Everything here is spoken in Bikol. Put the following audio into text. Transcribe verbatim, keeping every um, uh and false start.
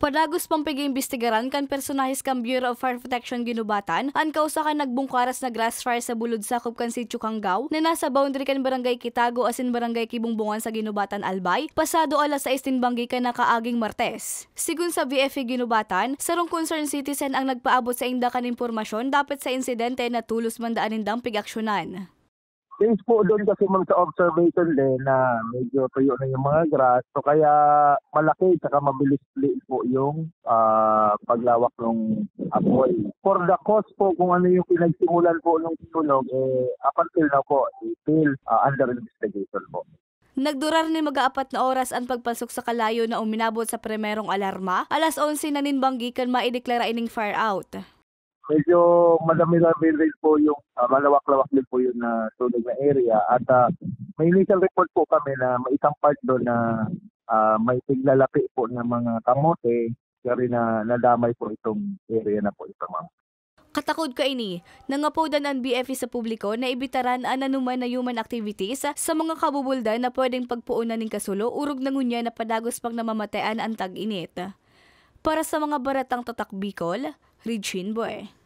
Padagos pang pag-iimbestigaran kan personahes kan Bureau of Fire Protection Guinobatan an kausa kan nagbungkaras na grass fire sa bulod sakop kan Sitio Kanggaw na nasa boundary kan Barangay Kitago asin Barangay Kibungbungan sa Guinobatan, Albay, pasado alas sais nin banggi kan nakaaging Martes. Sigon sa B F A Guinobatan, sarong concerned citizen ang nagpaabot sainda kan impormasyon dapit sa insidente na tolos man daan nindang pig-aksyonan. Based po doon kasi, ma'am, sa observation din na medyo tuyo na yung mga grass, so kaya malaki tsaka mabilis din po yung, ah, paglawak ng apoy. For the cause po, kung ano yung pinagsimulan po ng sunog, eh, up until now po, still, ah, under investigation po. Nagdurar nin mag-aapat na oras an pagpasok sa kalayo na uminabot sa primerong alarma, alas onse na nin banggi kan maideklara ining fire out. Medyo madami-dami rin po yung, ah, malawak-lawak din po yun na sunog na area at, ah, may initial report po kami na may isang part doon na, ah, may tiglalapi po ng mga kamote, kaya rin na nadamay po itong area na po ito, ma'am. Katakod kaini, nangapodan an B F A sa publiko na ibitaran an anoman na human activities sa mga kabubuldan na pwedeng pagpuonan nin kasulo orog na ngunyan na padagos pang namamatean an tag-init. Para sa mga baratang tatak Bicol, Regine Boy.